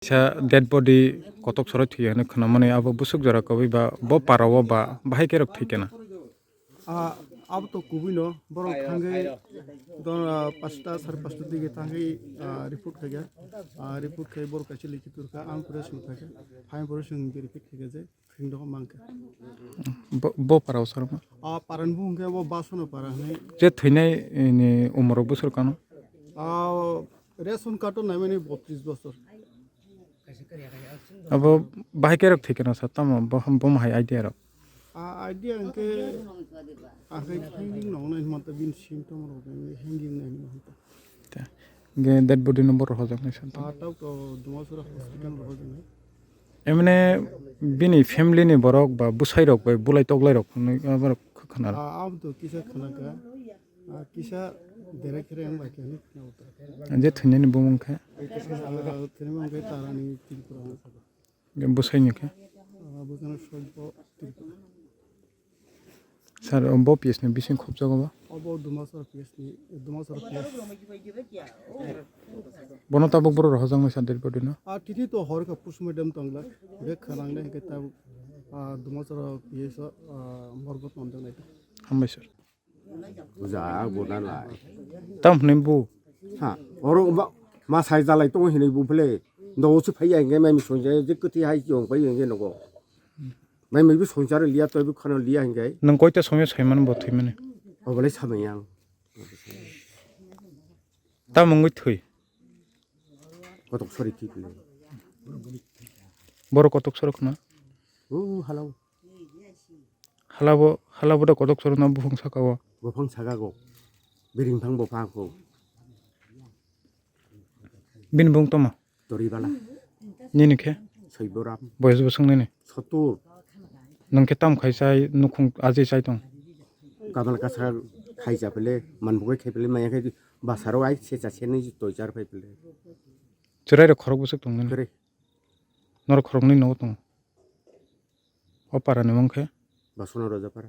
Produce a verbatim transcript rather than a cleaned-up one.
Sa dead body kotok soroi thwi hinwi khwnamani abo bwswk jora kwbwi ba bo para o ba bahai khe rok thwi kana? Ah, abo to kubui no, borok thangwi don, ah, pasta, sare pasta dige thangwi, ah, report khaikha. Ah, report khai borok kaisa likhi turkha, ang pore swng khaikha. Phaiyang pore swng verify khaikha je, Phring dok mangkha. Bo, bo para o sar ma? Ah, paran bung khe bo Basono para hinwi. Je thwinai ni umor bwswk kano? Ah, ration card o naimani botris bosor. Abo bahai khe rok thwi kana sa tamo bo, bo hai idea rok? Ah, idea hwnkhe, ah, hwnkhe hanging no nai mata bin symptom rok hanging nai mata. Te, ge dead body no borok hojak nai sa tamo? Ah, tau to Dumasura hospital rok hojak nai. Emne bini family ni borok ba bwsai rok bai bulai toklai rok hinwi abo rok khna rok. Ah, abo to kisa khna kha. Ah, kisa direct khe ang bai khe hinwi khna uta. Je thwinani bumung khe? Ah, thwinani bumung khe Tarani Tripura. Bwsai ni khe? Ah, bwsano Soibo Tripura. Sir, bo P S ni bising khopjago ba? Obo Dumasora P S ni, Dumasora P S. Bono tabuk borok rohorjaknai sa dead body no? Ah, titi to hor kha postmortem tongla. Be khanang le ke tabuk, ah, Dumasora P S o, ah, morgo tongjaknai. Hambai sir. Buja, ang bo na lai. Tam hwnwi bu? Ha, oro ma, ma sai jalai tongo hinwi bu phle. Ndo uchu phai ya hingke mai mi songjak je kwtwi hai chong pai hingke nogo. Mai mai bi songchar liya, toi bi khano liya hingke. Nwng koita somyo saimano bo thwimani? Obolai samai yang. Tamo wngwi thwi? Kotok sori thwi pili. Borok kotok sorok na? O halao. Halabo, halabo da kotok sorok na buphang saka o? Buphang saka go. Biring phang buphang ko. Bini bung toma? Tori bala. Nini khe? Soiboram. Boyos bosong nini? Sotur. Nwng khe tam khai chai, nukhung ajai chai tong? Kamal kasa khai cha pele, man bukai khai pele, maya khai basaro ai se cha se ni toi char phai pele. Chwrai rok khorok bwswk tong nini? Kore. Norok khorok nini nogo tong? O para ni mung khe? Basono Rojapara.